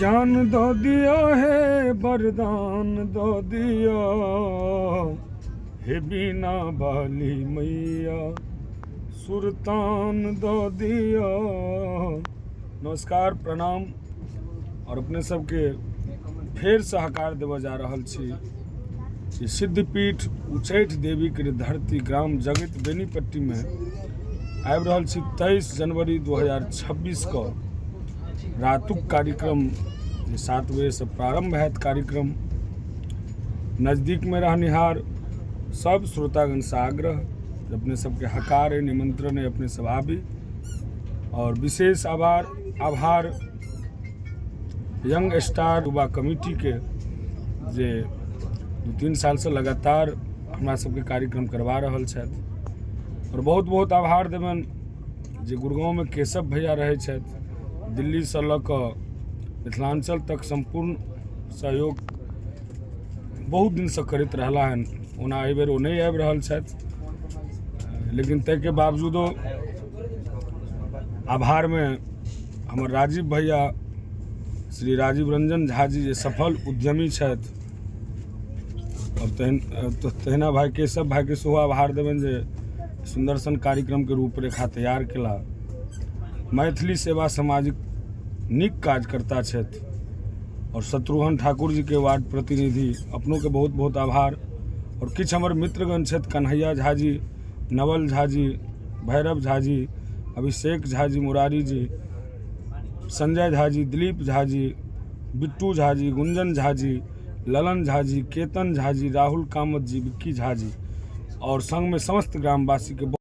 ज्ञान दऽ दिअ हे वरदान दऽ दिअ हे बीना बाली मैया सुरतान दऽ दिअ। नमस्कार, प्रणाम और अपने सबके फेरसँ हकार देबऽ जा रहल छी जे सिद्धपीठ उच्चैठ देवीके धरती ग्राम जगत बेनीपट्टीमे आबि रहल छी 23 जनवरी 2026 के रातुक कार्यक्रम जे 7 बजेसँ प्रारम्भ हैत। कार्यक्रम नजदीकमे रहनिहार सब श्रोतागणसँ आग्रह जे अपने सबके हकार अइ, निमंत्रण अइ, अपने सब आबी। और विशेष आभार आभार यंग स्टार युवा कमिटीके जे 2-3 सालसँ लगातार हमरा सबके कार्यक्रम करवा रहल छथि। और बहुत बहुत आभार देबनि जे गुड़गाँवमे केशव भैया रहै छथि, दिल्लीसँ लऽ कऽ मिथिलाञ्चल तक सम्पूर्ण सहयोग बहुत दिनसँ करैत रहला हन। ओना एहिबेर ओ नहि आबि रहल छथि, लेकिन ताहिके बावजूदो आभारमे हमर राजीव भैया श्री राजीव रंजन झा जी जे सफल उद्यमी छथि, आओर तहिना भाइ केशव भाइके सेहो आभार देबनि जे सुन्दर सन कार्यक्रमके रूपरेखा तैयार केला। मैथिली सेवा सामाजिक नीक कार्यकर्ता छथि। आओर शत्रुघ्न ठाकुर जीके वार्ड प्रतिनिधि अपनोके बहुत बहुत आभार। आओर किछु हमर मित्रगण छथि, कन्हैया झा जी, नवल झा जी, भैरव झा जी, अभिषेक झा जी, मुरारी जी, संजय झा जी, दिलीप झा जी, बिट्टू झा जी, गुंजन झा जी, ललन झा जी, केतन झा जी, राहुल कामत जी, विक्की झा जी और संगमे समस्त ग्रामवासीके।